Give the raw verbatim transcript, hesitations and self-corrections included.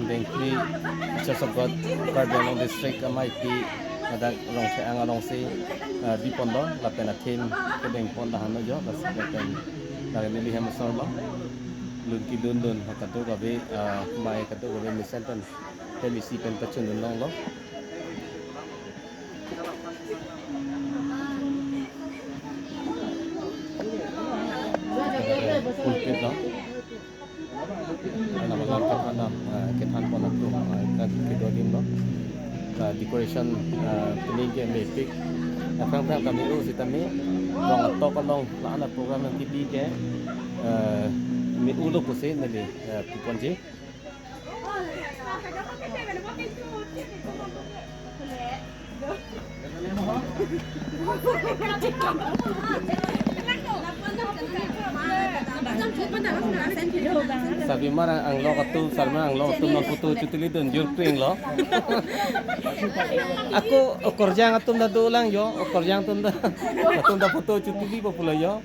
Dengphli Church of God, Karbi Anglong District ameipi ladak Rongphreang alongsi, ah, biponlo, lapen a-theme kedeng pon lahenlo jo, lasi lapen ladak neli hem asor lo. Lun kedun dun ha kadokave, ah, mei kadokave mesen pen hem isi pen pachundun longlo. Pulpit lo. Nanglang kethan, ah, kethan pon atum, ah, ke, kedo adim lo. Ah, decoration, ah, pini ke mepik. Aphrang aphrang kami u sitame rong atok along la-an a-program nangkebi ke, ah, me-ulo pusi neli, ah, puponji. Sarpimar anglok atum, sarpimar anglok atum nang photo chotili dun jur pring lo. Ako okorjang atum ta dolang jo, okorjang atum ta, atum ta photo chotilipo pulo jo.